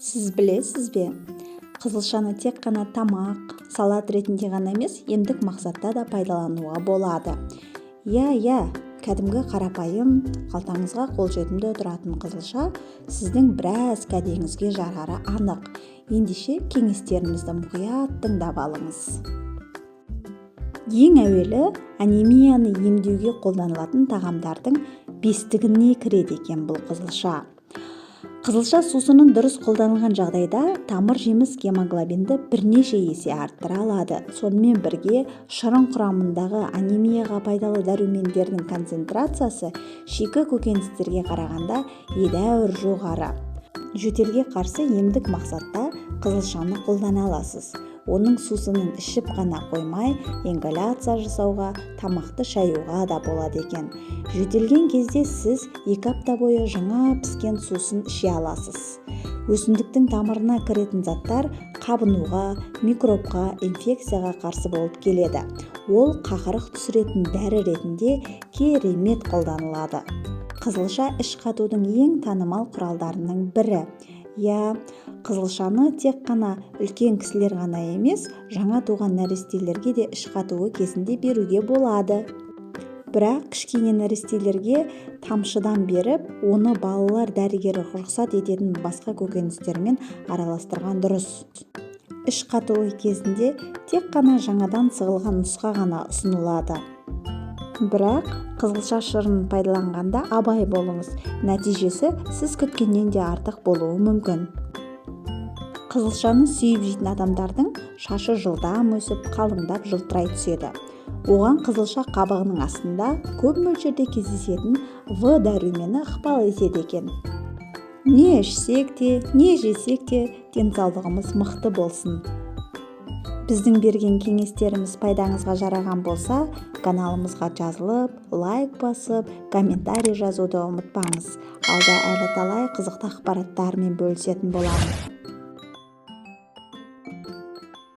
Сіз білесіз бе, қызылшаны тек қана тамақ, салат ретінде ғана емес, емдік мақсатта да пайдалануға болады. Иә, кәдімгі қарапайым, қалтаңызға қолжетімді тұратын қызылша сіздің біраз кәдеңізге жарары анық. Ендеше кеңестерімізді мұқият тыңдап алыңыз. Ең әуелі анемияны емдеуге қолданылатын тағамдардың бестігіне кіреді екен бұл қызылша. Қызылша сусынын дұрыс қолданылған жағдайда тамыр жеміс гемоглобинді бірнеше есе арттыра алады. Сонымен бірге шырын құрамындағы анемияға пайдалы дәрумендердің концентрациясы шикі көкөністерге қарағанда едәуір жоғары. Жөтелге қарсы емдік мақсатта қызылшаны қолдана аласыз. Оның сусынын ішіп қана қоймай, ингаляция жасауға, тамақты шаюға да болады екен. Жөтелген кезде сіз 2 апта бойы жаңа піскен сусын іше аласыз. Өсімдіктің тамырына кіретін заттар қабынуға, микробқа, инфекцияға қарсы болып келеді. Ол қақырық түсіретін дәрі ретінде керемет қолданылады. Қызылша іш қатудың ең танымал құралдарының бірі. Иә, қызылшаны тек қана үлкен кісілер ғана емес, жаңа туған нәрестелерге де іш қатуы кезінде беруге болады. Бірақ кішкене нәрестелерге тамшыдан беріп, оны балалар дәрігері рұқсат ететін басқа көкөністермен араластырған дұрыс. Іш қатуы кезінде тек қана жаңадан сығылған нұсқа ғана ұсынылады. Бірақ қызылша шырынын пайдаланғанда абай болыңыз, нәтижесі сіз күткеннен де артық болуы мүмкін. Қызылшаны сүйіп жейтін адамдардың шашы жылдам өсіп, қалыңдап, жылтырай түседі. Оған қызылша қабығының астында көп мөлшерде кездесетін В дәрумені ықпал етеді екен. Не ішсек те, не жесек те, денсаулығымыз мықты болсын. Біздің берген кеңестеріміз пайдаңызға жараған болса, каналымызға жазылып, лайк басып, комментарий жазуды ұмытпаңыз. Алда әлі талай қызықты ақпараттармен бөлісетін боламын.